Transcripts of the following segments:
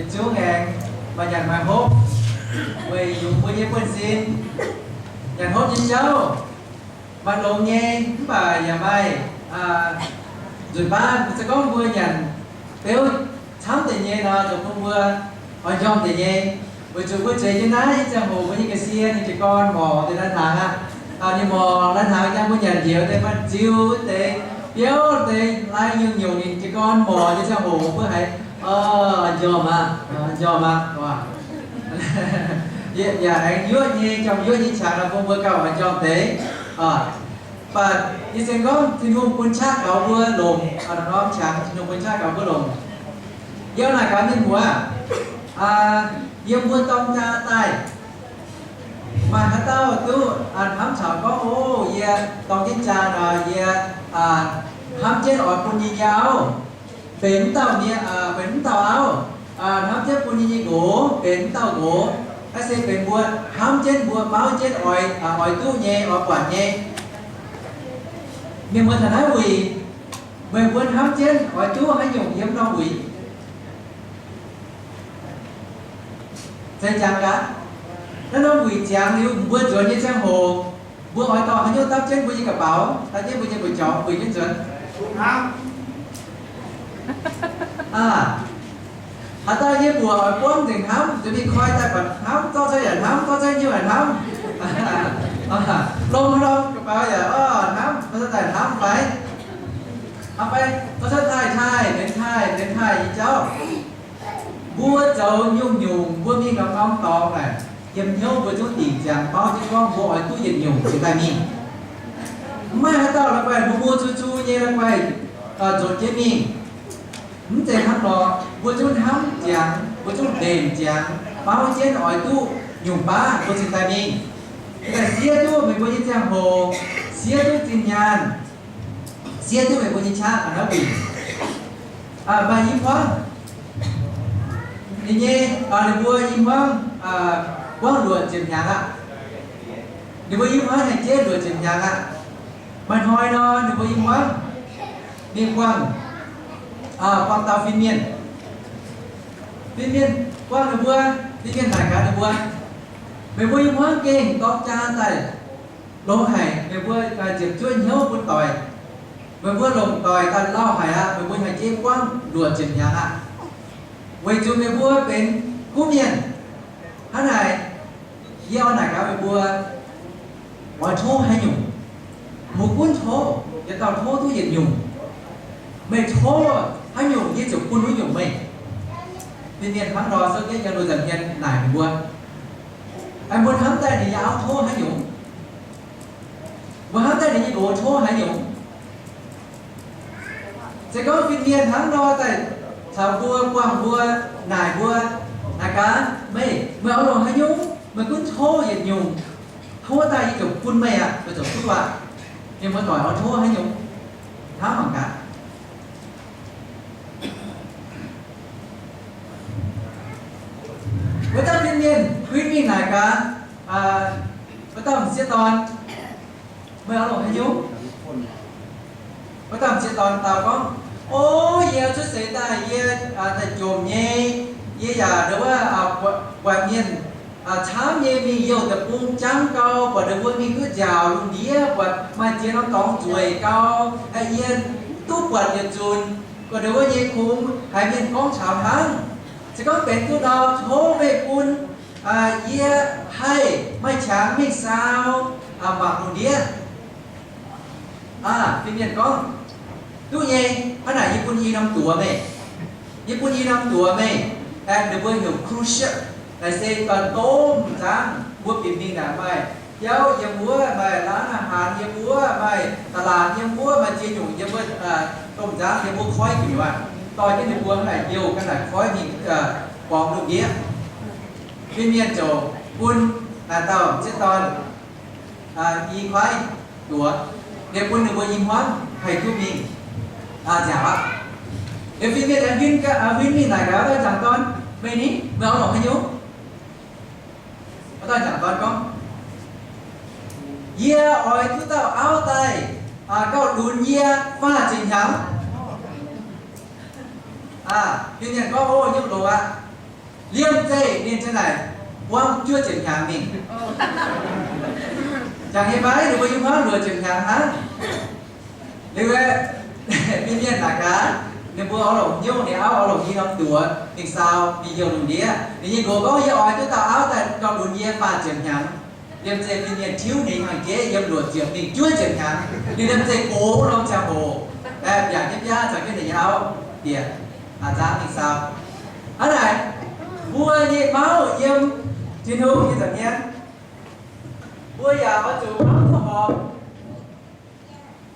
Yietc zungv aengx maaih nyanc maaih hopv, weic yungz mbuo nyei buonv-sin, nyanc hopv nyei jauv maaih longx nyei, mv baac yaac maaih nzunc baav se gorngv mbuo nyanc beuv camv deix nyei nor, zoux bun mbuo oix njormh deix nyei. Weic zuqc mbuo zueiz jienv naaiv nyei ziangh hoc, mbuo nyei ga'sie ninh jiez gorn morc deix lai-hnaangx aqv. Ninh morc lai-hnaangx nyei, mbuo nyanc njiec deix maaih ziux deix, biouv deix, lai nyungc-nyungc ninh jiez gorn morc nyei ziangh hoc mbuo haiz njormh aqv, njormh aqv. Yaac aengx yuoqv nyei, njormh yuoqv nyei qangx nor bun mbuo gauh oix njormh deix. Mv baac yie se gorngv Tin-Hungh bun qaqv gaux mbuo longc, norm qangx Tin-Hungh bun qaqv gaux mbuo longc. Yie naaic gaax mienh muoz, yiem mbuo dorng jaa daaih, maaih haaix dauh duqv hnamv taux gorngv, o, yie dorng jienv jaa nor, yie hnamv jienv oix bun yie nyei auv benx mv dauh mienh, benx mv dauh auv, hnamv jienv bun yie nyei nqox benx mv dauh nqox, naaiv se benx mbuo hnamv jienv, mbuo mauv jienv oix, oix duqv nyei, oix buatc nyei. Mienh muoz, taux naaiv wuic meih mbuo hnamv jienv oix duqv haaix nyungc yiem norm wuic? Se jangx gaax, naaiv norm wuic ziangx liuz, mbuo nzuonx nyei ziangh hoc, mbuo oix dorh haaix nyungc dapv jienv mbuo nyei ga'baux, dapv jienv mbuo nyei mbu'jaux, buix jienv nzuonx? Aa, haaix dauh yie mbuoqc oix buangv nzengc hnamv, nzuonx mingh koi daaih buatc hnamv, zorqv cuotv yaac hnamv, zorqv cuotv nyungc yaac hnamv. Longc norm ga'baux yaac hnamv, zorqv cuotv daaih hnamv fai? Aa, fai zorqv cuotv taaih taaih, benx taaih, benx taaih nyei jauv. Mbuo zoux nyungc-nyungc, mbuo mingh norm-norm dorngx naaic, yiem hnyouv mbuo zungv dingc ziangx mauv jienv gorngv mbuo oix duqv yietc nyungc cingx daaih mingh. Mv maaih haaix dauh la'guaih mbuo mbuo zuqc zuqc nyei la'guaih nzuonx jienv mingh. Mv zeiz hnangv nor, mbuo zungv hnamv ziangx, mbuo zungv mbenc ziangx, mauv jienv oix duqv nyungc baav mbuo cingx daaih mingh. Daaih siev duqv meih mbuo nyei ziangh hoc, siev duqv zinh nyaanh, siev duqv meih mbuo nyei qaqv ga'naaiv wuic. Maaih i hmuangv, ninh nyei, ninh mbuo i hmuangv buangv luoqc ziepc hnyangx aqv. Ninh mbuo i hmuangv haih jeiv luoqc ziepc hnyangx aqv. Maaih hnoi nor, ninh mbuo i hmuangv mingh buangh, buangh dauh fin-mienh. Fin-mienh buangh ninh mbuo, fin-mienh naaic gaax ninh mbuo, meih mbuo i hmuangv gengh dorng jaa daaih longx haic, meih mbuo ziepc zuoqv hnyouv bun doic. Meih mbuo longc doic daaih lauh haic aqv. Meih mbuo haih jeiv buangv luoqc ziepc hnyangx aqv. Weic zuqc meih mbuo benx kuv mienh. Hnangv naaic, yie oix naaic gaax meih mbuo, oix tov haaix nyungc, mbuo gunv tov, yietc dauh tov duqv yietc nyungc. Meih tov haaix nyungc, yie ziouc bun wuov nyungc meih. Fin-mienh hnangv nor, souv jienv yiem luoqc nza'hmien naaic ninh mbuo, mbuo hnamv daaih ninh nyei auv tov haaix nyungc? Mbuo hnamv daaih ninh nyei nqox tov haaix nyungc? Se gorngv fin-mienh hnangv nor daaih caux mbuo buangh mbuo, naaic mbuo, naaic gaax, meih, meih oix longc haaix nyungc? Meih gunv tov yietc nyungc. Tov daaih yie ziouc bun meih aqv, meih ziouc duqv aqv. Mienh muoz-doic oix tov haaix nyungc? Hnamv mangc gaax. Wuov dauh fin-mienh kuinv mingh naaic gaax, wuov dauh m'sieqv dorn, meih oix longc haaix nyungc? Wuov dauh m'sieqv dorn dau gorngv, O, yie cuotv seix daaih yie daaih jomc nyei, yie yaac ndau wuov buatc mienh camv nyei mingh youh deic-bung jangv gau, buatc ninh mbuo mingh duqv nziaauc lungh ndiev, buatc maaih ziex norm dorngx nzueic gau, yie mv duqv buatc yietc zunc. Buatc ninh mbuo nyei kungx haiz mienh gorngv caux hnangv. Se gorngv benx duqv nor, tov meih bun yie haih maaih qangx mingh saau mangc lungh ndiev. Aa, fin-mienh gorngv, Duqv nyei. Hnangv naaic yie bun i norm duoz meih. Yie bun i norm duoz meih. Aengx ninh mbuo heuc cruise ship, naaic se domh nzangv mbuo bieqc mingh naaic maaih biauv yiem wuov, maaih ร้านอาหาร yiem wuov, maaih ตลาด yiem wuov, maaih ziex nyungc yiem wuov, domh nzangv yiem wuov koiv gu'nyuoz, dorh jienv ninh mbuo hnangv naaic youh ga'naaiv koiv mingh borngz lungh ndiev. Fin-mienh ziouc bun naaic dauh m'sieqv dorn i koiv duoz, liuz bun ninh mbuo i hmuangv haih duqv mingh nziaauc aqv. Liuz fin-mienh aengx huin mingh naaic gaax wuov dauh m'jangc dorn, Meih ni, meih oix longc haaix nyungc? Wuov dauh m'jangc dorn gorngv, Yie oix duqv dauh auv daaih gauh lunx yie faah ziepc hnyangx. Fin-mienh gorngv, O, nyungc longx aqv. Liemh zeih ninh ziang naaic buangv juov ziepc hnyangx mingh. Jangx nyei fai? Ninh mbuo yiem hmuangv luoqc ziepc hnyangx hnangv. Liuz, fin-mienh naaic gaax, ninh mbuo oix longc hnyouv, ninh auv oix longc i norm duoz mingh saau, mingh heuc lungh ndiev. Ninh nyei nqox gorngv, yie oix duqv dauh auv daaih dorh lunx yie faah ziepc hnyangx. Liemh zeih fin-mienh tiuv ninh hnangv jeiv yiem luoqc ziepc mingh juov ziepc hnyangx. Ninh liemh zeih gox norm ziangh hoc, aeqv, mbiaauc jienv biaav caux jienv ninh nyei auv bieqc, aa, zaangv mingh saau. Hnangv naaic, mbuo nyei mauv yiem Tin-Hungh nyei nza'hmien, mbuo yaac oix zuqc mauv duqv horpc.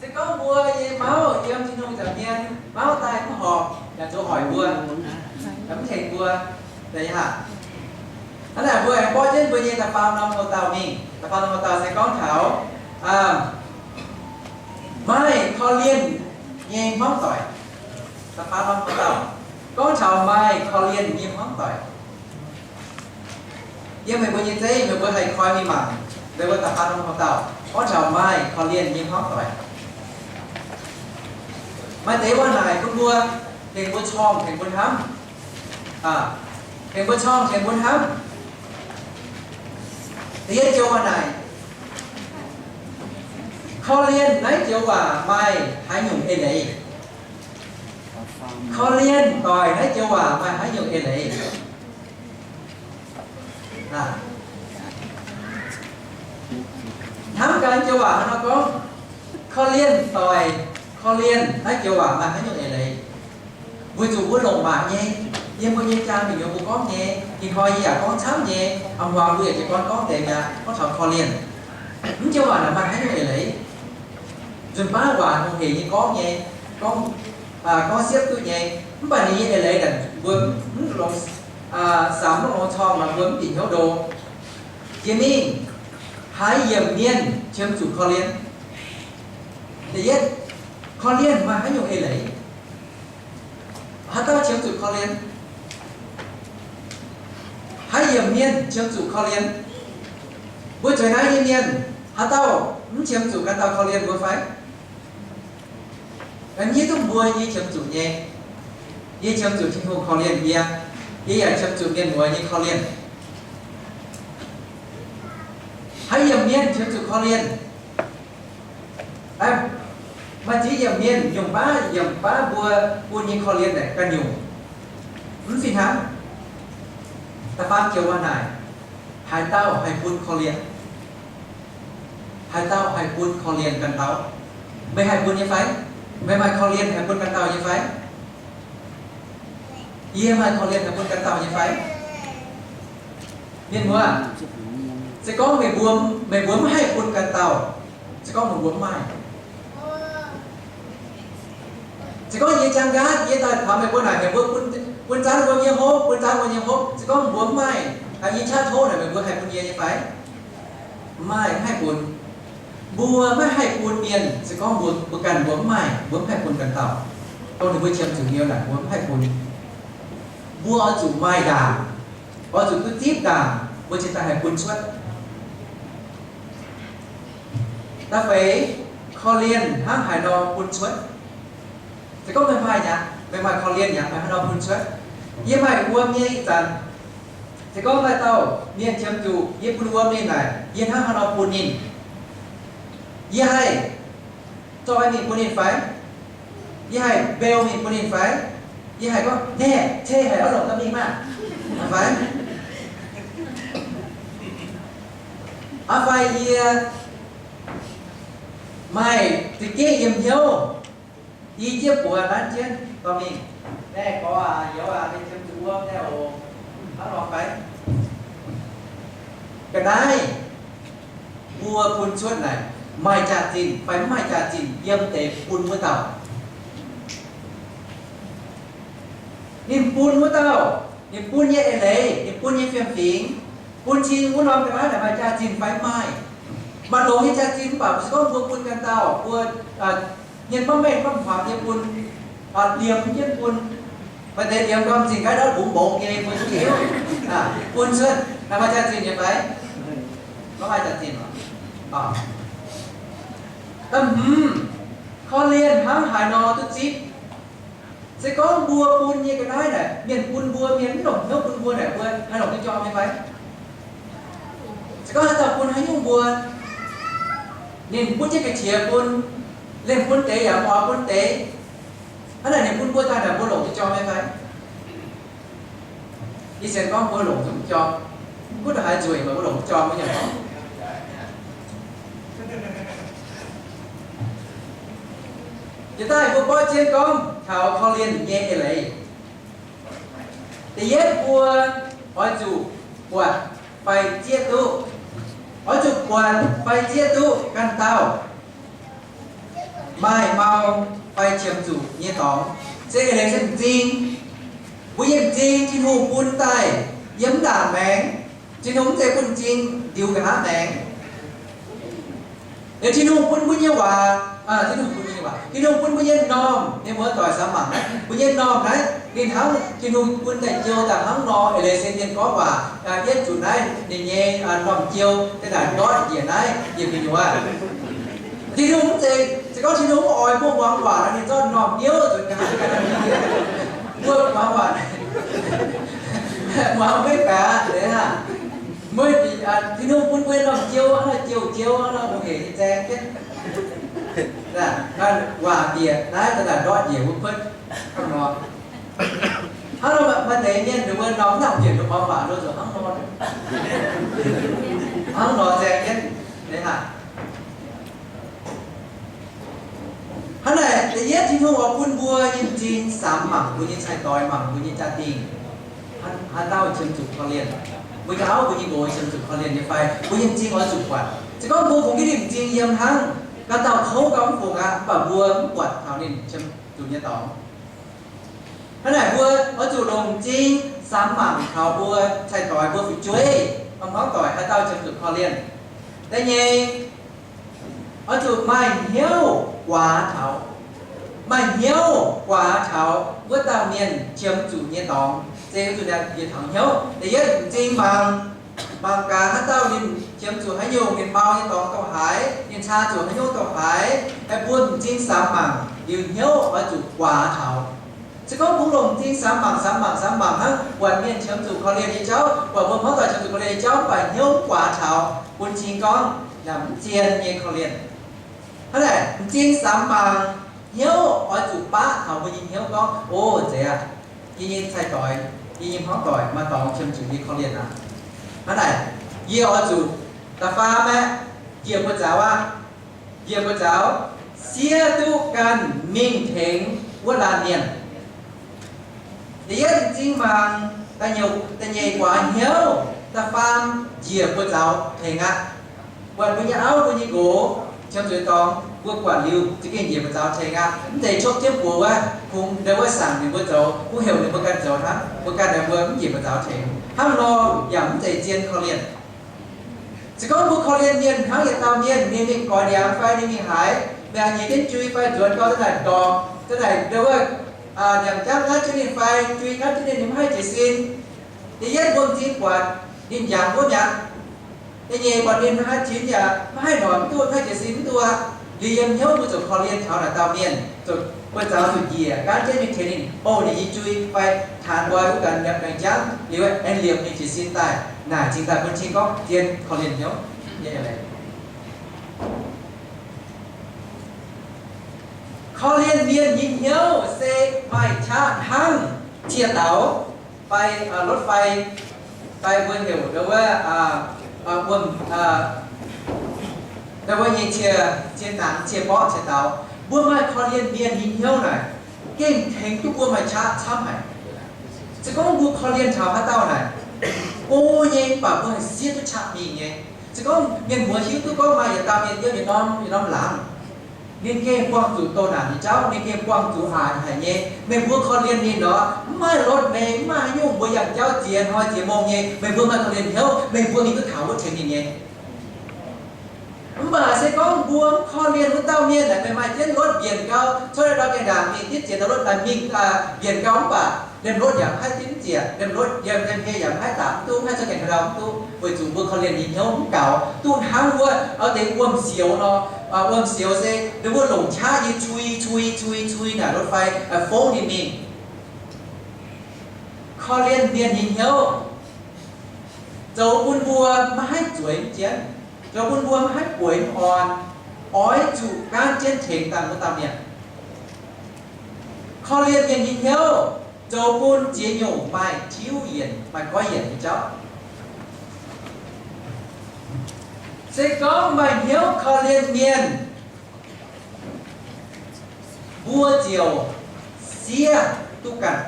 Se gorngv mbuo nyei mauv yiem Tin-Hungh nza'hmien, mauv daaih mv horpc, yaac zoux hoic mbuo, yaac mv tengx mbuo. Hnangv naaic, mbuo aengx borqv jienv mbuo nyei da'faam norm houx-dauh mingh. Da'faam norm houx-dauh se gorngv taux maaih korv-lienh nyei hmuangv doic. Da'faam norm houx-dauh gorngv taux maaih korv-lienh nyei hmuangv doic. Yiem meih mbuo nyei zeiv, meih mbuo haih koi mingh mangc, meih mbuo da'faam norm houx-dauh gorngv taux maaih korv-lienh nyei hmuangv doic. Maaih deix waac naaic bun mbuo, tengx mbuo corng, tengx mbuo hnamv. Tengx mbuo corng, tengx mbuo hnamv. Da'yietv joux waac naaic, korv-lienh naaiv joux waac maaih haaix nyungc eix leiz? Korv-lienh doic naaiv joux waac maaih haaix nyungc eix leiz? Hnamv gaax joux waac hnangv nor gorngv, korv-lienh doic, korv-lienh naaiv joux waac maaih haaix nyungc eix leiz? Weic zuqc mbuo longc waac nyei, yiem mbuo nyei jaa mingh yiem mbuo gorngv nyei, ih hnoi yie yaac gorngv camv nyei, a'hmuangx mbuo yaac jiez gorn gorngv deix mi'aqv, gorngv taux korv-lienh. Mv joux waac naaic maaih haaix nyungc eix leiz? Nzunc baav waac hungh hec nyei gorngv nyei, gorngv, gorngv siepv duqv nyei, mv baac ninh nyei eix leiz naaic mbuo mv longc, samx mv longc corng nor mbuo mv bieqc hnyouv ndo. Jiex mingh, haaix yiemc mienh qiemx zuqc korv-lienh? Da'yietv, korv-lienh maaih haaix nyungc eix leiz? Haaix dauh qiemx zuqc korv-lienh? Haaix yiemc mienh qiemx zuqc korv-lienh? Mbuo zueiz naaiv nyei mienh, haaix dauh mv qiemx zuqc ganh dauh korv-lienh mbuo fai? Yie duqv mbuo nyei qiemx zuqc nyei. Yie qiemx zuqc Tin-Hungh korv-lienh yie. Yie yaac qiemx zuqc mienh muoz nyei korv-lienh. Haaix yiemc mienh qiemx zuqc korv-lienh? Maaih ziex yiemc mienh, nyungc baav yiemc baav mbuo bun nyei korv-lienh naaic ganh nyungc. Mv fih hnangv. Da'faam joux waac naaic, haaix dauh haih bun korv-lienh? Haaix dauh haih bun korv-lienh ganh dauh? Meih haih bun nyei fai? Meih maaih korv-lienh haih bun ganh dauh nyei fai? Yie maaih korv-lienh haih bun ganh dauh nyei fai? Mienh muoz, se gorngv meih mbuo, meih mbuo mv haih bun ganh dauh, se gorngv meih mbuo mv maaih, se gorngv yie jang nqaatv, yie daaih taux meih mbuo naaic, meih mbuo bun, bun zanv wuom nyei hopv, bun zanv wuom nyei hopv, se gorngv mbuo mv maaih, yie qaqv tov naaic, meih mbuo haih bun yie nyei fai? Mv maaih, mv haih bun. Mbuo maiv haih bun mienh, se gorngv mbuo, mbuo ganh mbuo mv maaih, mbuo mv haih bun ganh dauh. Dongh ninh mbuo qiemx zuqc hnyouv naaic, mbuo mv haih bun. Mbuo oix zuqc maaih ndaangc, oix zuqc duqv zipv ndaangc, mbuo cingx daaih haih bun cuotv. Da'feix, korv-lienh hnangv haaix nor bun cuotv? Se gorngv meih maaih aqv, meih maaih korv-lienh aqv, meih haaix nor bun cuotv? Yie maaih wuom nyei ih zanc, se gorngv maaih dauh mienh qiemx zuqc yie bun wuom ninh naaic, yie hnangv haaix nor bun ninh? Yie haih zorqv mingh bun ninh fai? Yie haih mbeu mingh bun ninh fai? Yie haih gorngv, naeqc, cei haic, oix longc gaax mingh maah! Fai, aa fai yie maaih za'gengh yiem hnyouv, i jienv buoz nanv jienv dorh mingh, naeqc, gorx aac, youz aac, meih qiemx zuqc wuom naeqc oc, hnangv nor fai? Ga'naaiv mbuo bun cuotv naaic, maaih jaax-zinh fai mv maaih jaax-zinh yiem deix bun wuov dauh. Ninh bun wuov dauh, ninh bun nyei eix leiz, ninh bun nyei fiem-fingx, bun cing wuov norm ga'naaiv naaic maaih jaax-zinh fai mv maaih. Maaih longx nyei jaax-zinh mv baac se gorngv mbuo bun ganh dauh, mbuo hmien maiv mengh maiv hmuangx nyei bun, liemh jienv bun, maaih deix liemh ndorm zinh gaax ndortv mbungx mbungx nyei bun, bun cuotv, naaic maaih jaax-zinh nyei fai? Maiv maaih jaax-zinh. Da'hmz, korv-lienh hnangv haaix nor duqv zipv? Se gorngv mbuo bun nyei ga'naaiv naaic, mienh bun mbuo, mienh mv longc hnyouv bun mbuo naaic, mbuo haih longc duqv jorm nyei fai? Se gorngv haaix dauh bun haaix nyungc mbuo, ninh butv jienv ga'qiex bun, liemh bun deix yaac mv oix bun deix, hnangv naaic ninh bun mbuo daaih naaic, mbuo longc duqv jorm nyei fai? Ih zanc gorngv mbuo longc duqv jorm, mv gunv haaix nzueic, mbuo longc duqv jorm nyei. Jiex daaih mbuo borqv jienv gorngv taux korv-lienh nyei eix leiz. Da'yietv, mbuo oix zuqc buatc fai zieqv duqv. Oix zuqc buatc fai zieqv duqv ganh dauh maaih mau fai qiemx zuqc nyei dorngx. Se eix leiz se m'zing. Mbuo nyei m'zing Tin-Hungh bun daaih yiem mv ndaangc maengx. Tin-Hungh mv zeiz bun m'zing ndiux nqa'haav maengx. Liuz Tin-Hungh bun mbuo nyei waac, Tin-Hungh bun mbuo nyei waac, Tin-Hungh bun mbuo nyei m'normh nyei muoz-doic samx mangc naaiv, mbuo nyei m'normh naaiv ninh hnangv Tin-Hungh bun daaih jiou daaih hnangv nor. Eix leiz se mienh gorngv waac yietv zuqc naaiv ninh nyei m'normh jiou daaih ndortv njiec naaiv njiec gu'nyuoz. Tin-Hungh mv zeiz, se gorngv Tin-Hungh mv oix mbuo muangx waac nor, ninh zorqv m'normh biouv nzuonx ga'naaiv. Mbuo muangx waac, muangx maiv baac aqv. Mbuo, Tin-Hungh bun mbuo norm jiou, hnangv jiou, jiou hnangv nor, mbuo hec nyei zaeng jienv. Waac bieqc naaiv daaih ndortv njiec mbuo kuotv hnangv nor. Hnangv nor maaih deix mienh ninh mbuo norm mv nangc bieqc mbuo muangx waac nor, zuqc hnangv nor, hnangv nor zaeng jienv. Hnangv naaic, da'yietv Tin-Hungh oix bun mbuo nyei m'zing samx mangc mbuo nyei cai-doix, mangc mbuo nyei jaa-dingh. Haaix dauh qiemx zuqc korv-lienh? Mbuo nyei auv, mbuo nyei nqox qiemx zuqc korv-lienh nyei fai? Mbuo nyei m'zing oix zuqc buatc. Se gorngv mbuo kungx hiuv duqv m'zing yiem hnangv, ganh dauh kouv gauh mv fungc aqv, mv baac mbuo mv buatc taux ninh qiemx zuqc nyei dorngx. Hnangv naaic mbuo oix zuqc longc m'zing samx mangc taux mbuo cai-doix, mbuo fu'jueiv, hmuangv doic haaix dauh qiemx zuqc korv-lienh. Da'nyeic, oix zuqc maaih hnyouv guaax taux, maaih hnyouv guaax taux wuov dauh mienh qiemx zuqc nyei dorngx. Se zuqc naaic yietc taux hnyouv. Da'yietv, m'zing mangc, mangc gaax haaix dauh ninh qiemx zuqc haaix nyungc, ninh mau nyei dorngx dongh haaix, ninh caa zuqc haaix nyungc dongh haaix. Mbuo m'zing samx mangc liuz hnyouv oix zuqc guaax taux. Se gorngv mbuo longc m'zing samx mangc, samx mangc, samx mangc hnangv, buatc mienh qiemx zuqc korv-lienh nyei jauv, buatc mbuo hmuangv doic qiemx zuqc korv-lienh nyei jauv, mv baac hnyouv mv guaax taux, bun cing gorngv yaac mv zien nyei korv-lienh. Hnangv naaic, m'zing samx mangc, hnyouv oix zuqc baqv taux mbuo nyei hnyouv gorngv, o, zeiz aqv, yie nyei cai-doix, yie nyei hmuangv doic maaih dorngx qiemx zuqc yie korv-lienh aqv. Hnangv naaic, yie oix zuqc da'faam aeqv, njiec buoz-zaux aqv. Njiec buoz-zaux, siev duqv ganh mingh tengx wuov laanh mienh. Da'yietv m'zing mangc, da'nyeic guaax hnyouv, da'faam njiec buoz-zaux tengx aqv. Buatc mbuo nyei auv mbuo nyei nqox qiemx zuqc dorngx, mbuo buatc liuz za'gengh njiec buoz-zaux tengx aqv. Mv zeiz copv jienv buoz wuov, kungx ndau wuov sangx ninh mbuo zoux, kungx heuc ninh mbuo ganh zoux hnangv, mbuo ganh naaic mbuo mv njiec buoz-zaux tengx. Hnangv nor yaac mv zeiz zien korv-lienh. Se gorngv mbuo korv-lienh mienh hnangv yietc dauh mienh, ninh mingh goix ndiangx fai ninh mingh haaix, mingh nyiex jienv jui fai nzuonx gau, za'naaic ndorpc, za'naaic ndau wuov ndiangx-jangv nqaatv jienv ninh fai jui nqaatv jienv ninh, ninh mv haih jiez sin. Da'yietv mbuo m'zing buatc ninh njangx wuov mi'aqv. Da'nyeic buatc ninh mv haih tinx yaac mv haih noic mv duqv, mv haih jiez sin mv duqv. Liuz yiem hnyouv mbuo zuqc korv-lienh taux naaic dauh mienh, zuqc buoz-zaux zuqc njiec gaanv jienv mingh tengx ninh, bouh ninh nyei jui fai taanx nqoi wuov ganh ndiangx-jangv, liuz aengx liepc ninh jiez sin daaih. Naaic cingx daaih bun cing gorngv zien korv-lienh hnyouv nyei leiz. Korv-lienh mienh nyei hnyouv se maaih qaqv hnangv cie daux fai รถไฟ, fai mbuo heuc ndau wuov wuom, ndau wuov nyei cie, cie dangx, cie borqv, cie daux. Mbuo maaih korv-lienh mienh nyei hnyouv naaic, gengh tengx duqv mbuo maaih qaqv camv haic. Se gorngv mbuo korv-lienh taux haaix dauh naaic, go nyei mv baac mbuo haih siev duqv qaqv mingh nyei. Se gorngv mienh muoz hiuv duqv gorngv maaih yietc dauh mienh yiem yietc norm, yietc norm laangz, ninh gengh buangh zuqc doh naanc nyei jauv, ninh gengh buangh zuqc aac haic nyei. Meih mbuo korv-lienh ninh nor, mv maaih รถเมล์, mv maaih haaix nyungc, mbuo yangh jauv ziex hnoi ziex mong nyei, meih mbuo maaih korv-lienh hnyouv, meih mbuo mingh duqv taux wuov tengx ninh nyei. Mv baac se gorngv mbuo mv korv-lienh wuov dauh mienh naaic, meih maaih jienv รถ mbienc gau, cuotv daaih ndau gaengh ndaangc mingh, dietv ziec ndau รถ daaih mingh, mbienc gau mv baac lemh รถ yaac mv haih div ziec, lemh รถ yiem, lemh hei yaac mv haih daaih mv duqv, mv haih cuotv gaengh ndau mv duqv, weic zuqc mbuo korv-lienh nyei hnyouv mv gaux. Duqv hnangv wuov, wuov deix wuom-sioux nor, wuom-sioux se ndau wuov longc qaqv nyei cui, cui, cui, cui naaic รถไฟ fongv ninh mingh. Korv-lienh mienh nyei hnyouv zoux bun mbuo maiv haih zueiz jienv, zoux bun mbuo maiv haih bueix orn, oix zuqc gaanv jienv tengx dangh wuov dauh mienh. Korv-lienh mienh nyei hnyouv zoux bun ziex nyungc maaih tiuv yienc, maaih goiv yienc nyei jauv. Se gorngv maaih hnyouv korv-lienh mienh, mbuo ziouc siev duqv ganh.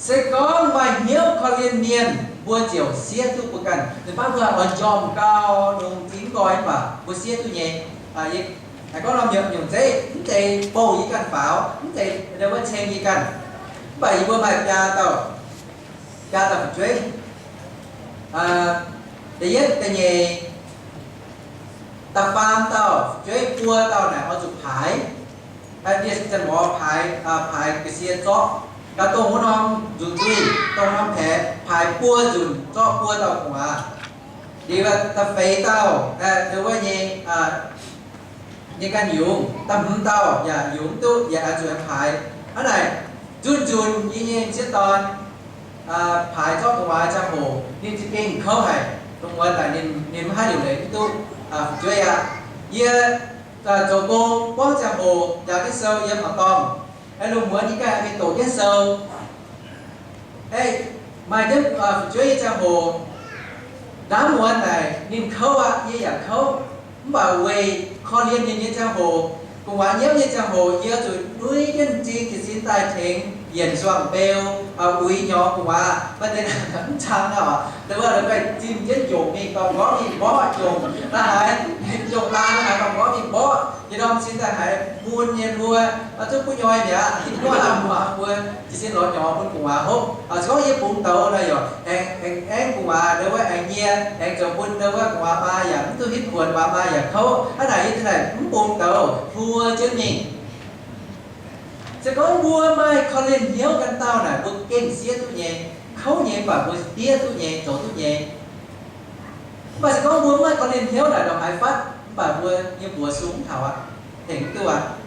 Se gorngv maaih hnyouv korv-lienh mienh, mbuo ziouc siev duqv mbuo ganh. Ninh baav mbuo oix njormh gau, longc zingx nqoi mv baac mbuo siev duqv nyei. Haiz gorngv norm nyungc zeiv mv zeiz bouh yie ganh faaux, mv zeiz wuov ceng yie ganh. Mv baac yie mbuo maaih biaa dauh, biaa dauh fu'jueiv. Da'yietv, da'nyeic, da'faam dauh fu'jueiv, buo dauh naaic oix zuqc paaix. Diex ziangh morz paaix, paaix ga'sie zorqv. Gaax dongh wuov norm nzunc nzuih, dongh norm paeqc paaix buo nzunc zorqv buo dauh gu'nguaaz. Liuz da'feix dauh, wuov nyei, nyei ganh yungz. Da'hmz dauh yaac yungz mv duqv, yaac oix zuqc paaix. Hnangv naaic, nzunc nzunc yie nyei m'sieqv dorn paaix zorqv gu'nguaaz ziangh hoc ninh za'gengh kouv haic. Dongh wuov naaic ninh, ninh mv haih liuc leiz mv duqv fu'jueiv aqv. Yie zoux gong buangv ziangh hoc njaaux jienv sou yiem horqc dorngh, lungh muonz yie ganh mingh doqc jienv sou. Maaih jienv fu'jueiv nyei ziangh hoc, ndaamv muonz naaic ninh kouv aqv, yie yaac kouv. Mv baac weic korv-lienh ninh nyei ziangh hoc, gu'nguaaz nyiemv nyei ziangh hoc, yie zuqc nuiv jienv m'zing jiez sin daaih tengx yienc suangx beu, uix nyorx gu'nguaaz, maiv deix mv cang aqv. Ndau wuov la'guaih zimh jienv jomc mingh, dorh m'nqorngv mingh mborqv jomc, naaiv haaix, jomc laangh naaiv haaix, dorh m'nqorngv mingh mborqv, yietc norm sin daaih haiz mun nyei mbuo, zuqv guv nyoi mi'aqv, muangx mbuo jiez sin lorz nyorx bun gu'nguaaz hopv. Se gorngv yie bungx douz nor, yaac aengx, aengx gu'nguaaz ndau wuov aengx nyie, aengx zoux bun ndau wuov gu'nguaaz maa yaac mv duqv hitv kuonx, gu'nguaaz maa yaac kouv. Hnangv naaic yie za'naaic mv bungx douz, hluo jienv mingh. Se gorngv mbuo maaih korv-lienh hnyouv ganh dauh naaic, mbuo gengh siev duqv nyei, kouv nyei, mv baac mbuo siev duqv nyei, zoux duqv nyei. Mv baac se gorngv mbuo mv maaih korv-lienh hnyouv naaic ndongc haaix fatv, mv baac mbuo nyei mbuox sung mv taux aqv, tengx mv duqv aqv.